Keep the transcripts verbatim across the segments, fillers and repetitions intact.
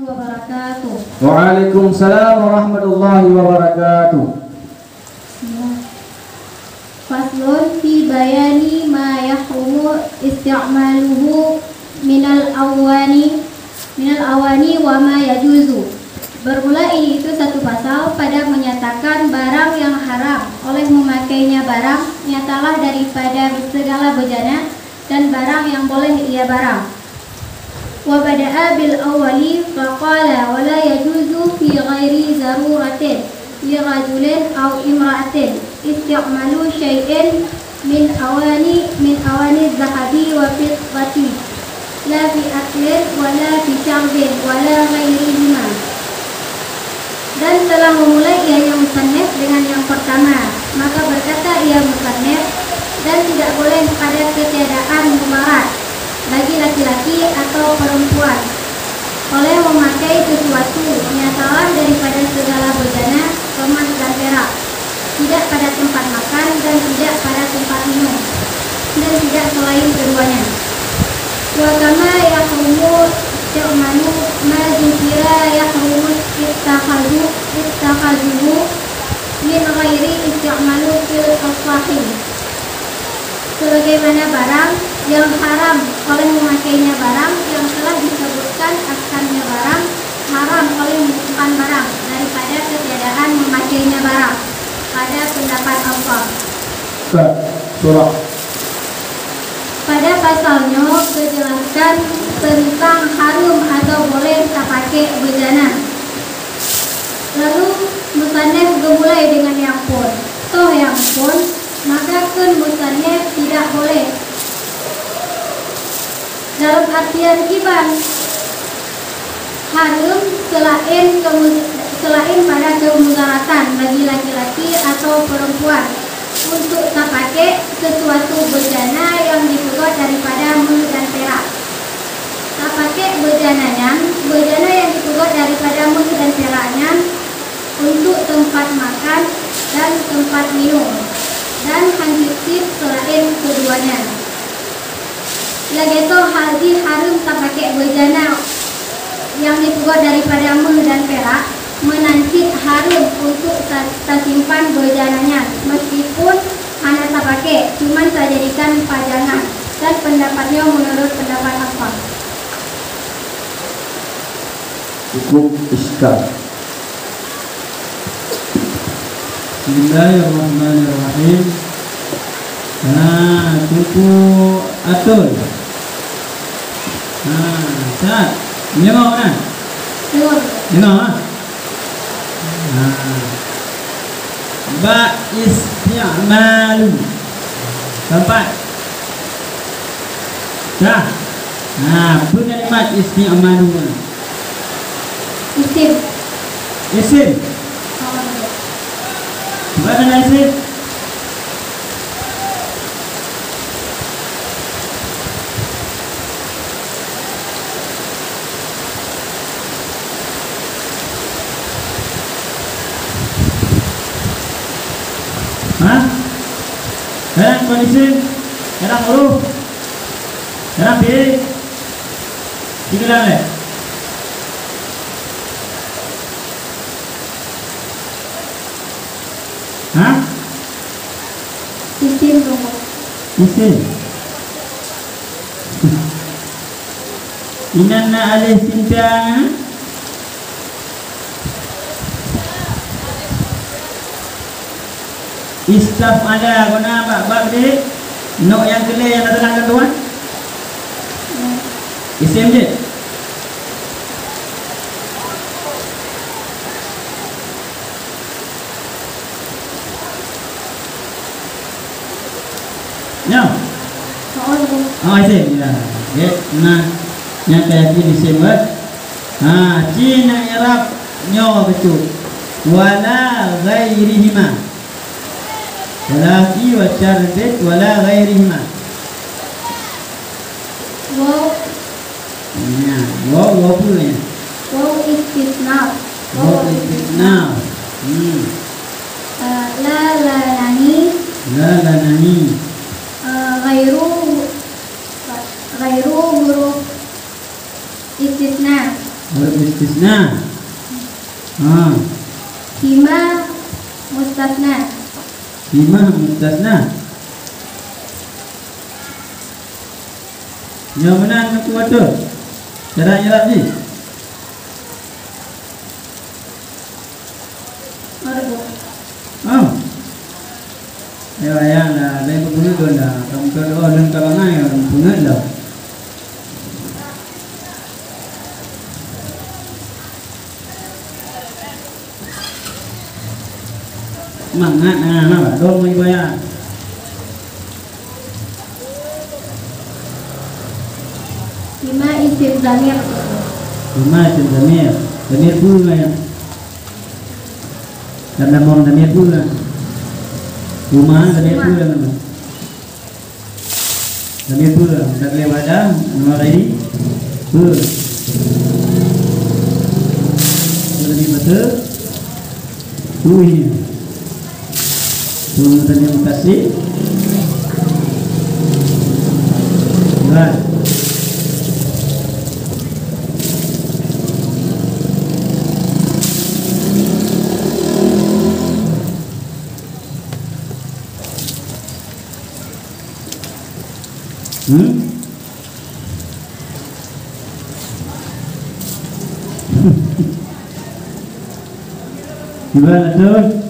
Wabarakatuh. Waalaikumsalam warahmatullahi wabarakatuh. Bismillah. Faslun fi bayani ma yahrumu isti'maluhu minal awani, minal awani wa ma yajuzu. Bermula ini itu satu pasal pada menyatakan barang yang haram oleh memakainya barang nyatalah daripada segala bejana dan barang yang boleh ia barang. Wa bada'a bil awwali faqala, wa la yajuzu fi ghairi daruratin li rajulin aw imra'atin isti'malu syai'in min awani, min awani zahabi wa fiddati, la fi aklin wa la fi syarbin wa la ghairihima. Dan telah memulai ianya musannif dengan yang pertama, maka berkata ia musannif, dan tidak boleh pada ketiadaan mudarat bagi laki-laki atau perempuan oleh memakai sesuatu nyatalah daripada segala bejana emas dan perak, tidak pada tempat makan dan tidak pada tempat minum, dan tidak selain keduanya. Wa kama yahrumu isti'malu ma dzukira yahrumu ittakhazu, ittakhazuhu min ghairi isti'malu fil asahi. Sebagaimana barang yang haram oleh memakainya barang yang telah disebutkan akannya barang haram oleh menyebutkan barang daripada ketiadaan memakainya barang pada pendapat Allah. Ustaz, surah. Pada pasal nyoe geujelaskan teuntang hareuem atau boleh tapakék beujana. Lalu musannif geumulai deungon nyang phon. Toh nyang phon, maka kheun musannif tidak boleh. Dalam artian kiban, hareuem seulaén kemu-, seulaén pada keumudaratan bagi laki-laki atau perempuan untuk tapakék sesuatu beujana nyang dipeugöt daripada méuh dan pirak. Tapakék beujana nyan, beujana nyang dipeugöt daripada méuh dan pirak nyan, untuk teumpat makan dan teumpat minum, dan han cit seulaén keudua nyan. Lagée toh hal jih hareuem tapakék beujana nyang dipeugöt daripada méuh dan pirak, meunan cit hareuem untuk ta-, tasimpan beujana nyan, meskipun hana tapakék, cuman tajadikan pajangan dan pendapat nyoe meunurot pendapat Affan. Cukup iskal. Bismillahirrahmanirrahim. Nah, Teungku Atul. Nah, Ustaz. Meunyoe na? Deungoe. Deungoe, ha? Nah. Ba isti'malu. Keempat. Dah. Nah, peue kalimat isti'malu? Isim. Isim. Oh, iya. Bukan ada isim. Ha? Kadang kon isim, kadang huruf, kadang fi'il. Tiga dalam leh. Ha? Isim, Guru. Isim. Inan na aleh cinta. Istaf'ala guna bak bab di nok nyang keulhèe nyang teulah keudua. Isim jih. Nyoe. Oh, isim. Ya. Oke. Nah, nyang ka yakin isim, eh. Ha, ci na i'rab nyoe bacut. Wala ghairihima. Wala fi wa syarbin wala ghairihima. Waw. Ya, waw, waw apa ya? Waw istisna. Waw istisna. Hmm. Eh, la, la nahi. La, la nahi. Eh, ghairu, ghairu huruf istisna. Huruf istisna. Ha. Fima mustasna. Fima mustasna. Nyoe meunan meutuah-tuah. Cara nyerap jih. Oh. Ayo, ayang dah, dah ibu pungut dah. Kamu tu doa dan kalangan yang pungut dah. Mangat, nah, nah, dong ibu ya. Fima isim zamir. Fima isim zamir. Zamir peue nyan? Lam lamong zamir peue nyan? Fima zamir peue nyan? Zamir peue? Dak lewat dah, nama tadi? Peue? Peue tadi masa? Ui. Peue tadi mukasih? Berat. Hmm? Gimana tuh?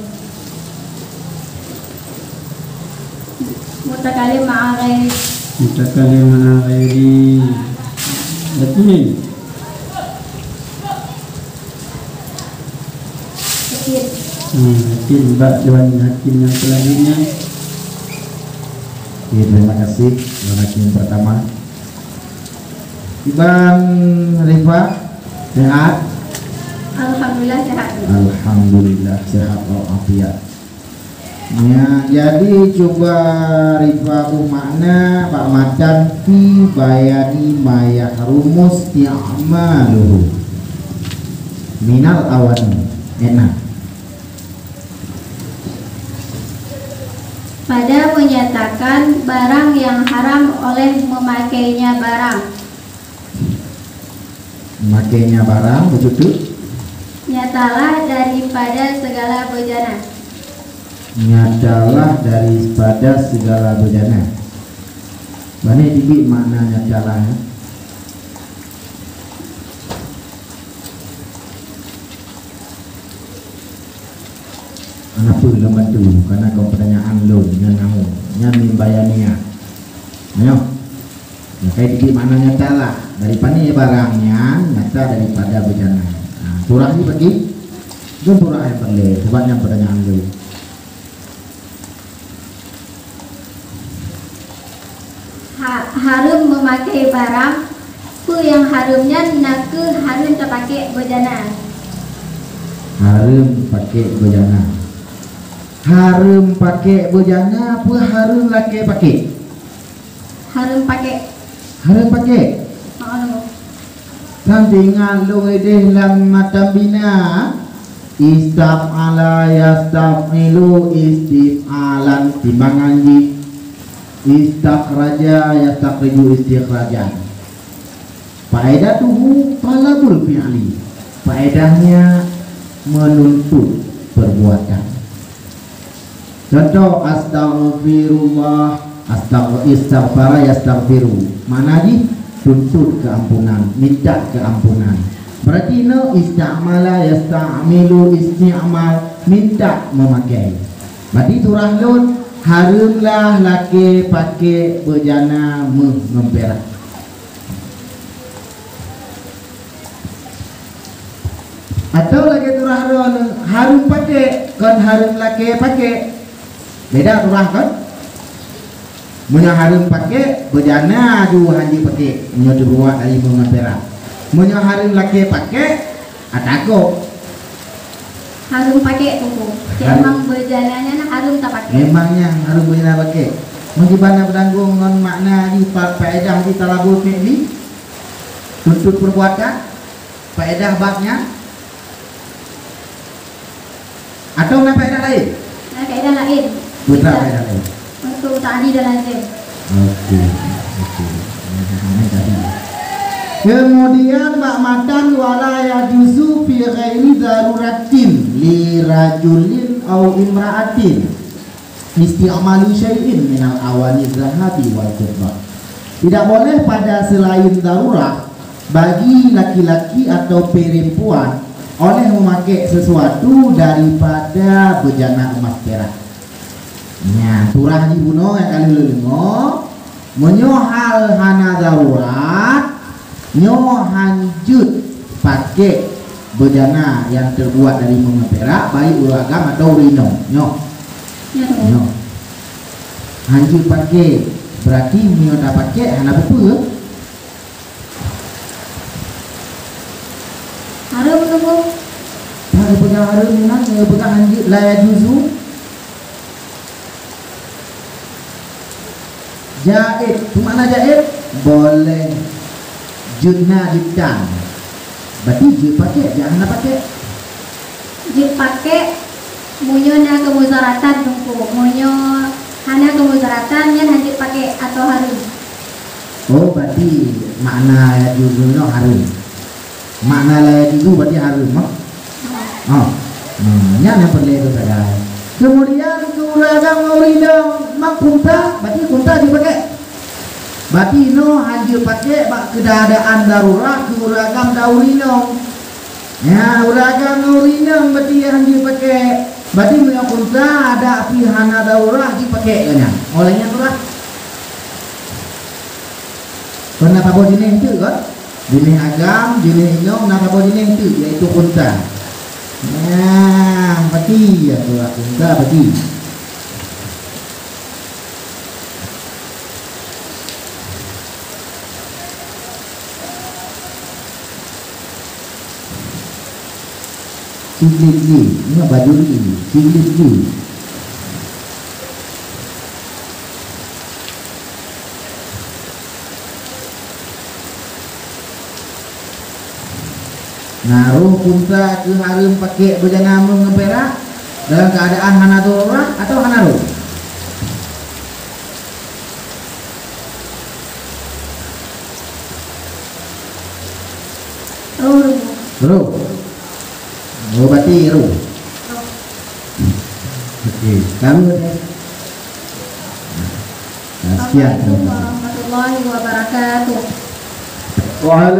Mutakalim ma'a ghairi. Mutakalim ma'a ghairi. Betul. Yakin. Hmm, yakin bak Dewan Hakim yang selanjutnya. Oke, terima kasih Dewan Hakim pertama. Iban Rifa, sehat? Alhamdulillah sehat. Alhamdulillah sehat walafiat. Ya, jadi cuba Rifa bu makna bak matan fi bayani ma yahrumu isti'maluhu minal awani. Enak. Pada menyatakan barang yang haram oleh memakainya barang. Makainya barang, beutôi? Nyatalah daripada segala bejana. Nyatalah daripada segala bejana. Bani tibi makna nyatalah, ya? Kenapa lom bantu? Karena kau pertanyaan lom, nyan nahu, nyan mimbayaniah. Ayo. Nyang ka jeuet makna nyata lah. Dari pane barang nyan? Nyata daripada beujana. Ha, surah nyoe bagi? Bukan surah nyang peureulée, sabab nyan peutanyaan lôn. Ha-, hareuem meumakai barang, peue nyang hareuem nyan nakeuh hareuem tapakék beujana. Hareuem pakék beujana. Hareuem pakék beujana peue hareuem lakée pakék? Hareuem pakék. Hareuem pakék? Heeh. Tan teuingat lôn ideh lam matan bina, istaf'ala yastaf'ilu istif'alan, timbangan jih. Istakhraja yastakhriju istikhrajan. Faedatuhu thalabul fi'li. Faedahnya menuntut perbuatan. Contoh, astaghfirullah, astagh-, istaghfara yastaghfiru. Makna jih tuntut keampunan, minta keampunan. Berarti nyoe ista'mala yasta'milu isti'mal, minta memakai. Berarti surah lôn, hareuem lah lakée pakék beujana méuh ngon pirak. Atawa lagée surah droeneuh, hareuem pakék, kon hareuem lakée pakék. Beda surah kon? Meunyoe hareuem pakék, beujana ju hanjeuet pakék, meunyoe teubuat dari méuh ngon pirak. Meunyoe hareuem lakée pakék, ata kok. Hareuem pakék, Teungku. Hareuem. Memang beujana nyan hareuem tapakék. Memang nyan hareuem beujana pakék. Meusiban na peudanggong ngon makna di pa-, faedah di thalabul fi'li, tuntut perbuatan, faedah bab nyan. Atawa na faedah laén? Na faedah laén. Beutôi. Bisa. Faedah laén. Untuk ta'di dan lazim. Oke, oke. Ini tadi. Kemudian bak matan, wala yajuzu fi ghairi daruratin li rajulin au imra'atin isti'malu syai'in minal awani zahabi wal fiddah. Tidak boleh pada selain darurat bagi laki-laki atau perempuan oleh memakai sesuatu daripada bejana emas perak. Nyan, surah di bunoe nyang ka lheueh leudeungoe, meunyoe hal hana darurat, nyoe hanjeuet pakai bejana nyang terbuat dari emas perak, baik ureueng agam atau ureueng inong. Nyoe. Ya, Tuan. Nyoe. Hanjeuet pakai, berarti meunyoe tapakai hana peue-peue. Hareuem nunggu. Hana peugah hareuem, nyan, nyan peugah hanjeuet, la yajuzu. Jaiz, tu makna jaiz? Boleh. Jeuet na, jeuet tan. Berarti jeuet pakai, jeuet hana pakai. Jeuet pakai, meunyoe na keumudaratan, Teungku. Meunyoe hana keumudaratan, nyan hanjeuet pakai atau hareuem. Oh, berarti makna yajuzu nyoe hareuem. Makna la yajuzu berarti hareuem, ha? Oh. Hmm, nyan nyang peureulée keu sagai. Kemudian keu ureueng agam ngon ureueng inong, mak khunsa, berarti khunsa jeuet pakai. Berarti nyoe hanjeuet pakai bak keuadaan darurat keu ureueng agam dan ureueng inong. Ya, ureueng agam ngon ureueng inong berarti hanjeuet pakai. Berarti meunyoe khunsa adak pih hana darurat jeuet pakai keu nyan. Oleh nyan tu lah. Kon na saboh jeunèh teuk kon? Jeunèh agam, jeunèh inong, na saboh jeunèh teuk, yaitu khunsa. Nah, pati ya tu khunsa pati. Siglét jih, ingat baju ni, siglét jih. Na roh khunsa keu hareuem pakai bejana emas ngon perak dalam keuadaan hana darurat atau hana roh? Roh. Roh. Oh, berarti roh. Roh. Okey, kamu deh. Nah, sekian. Assalamualaikum warahmatullahi wabarakatuh. Waalaikumsalam.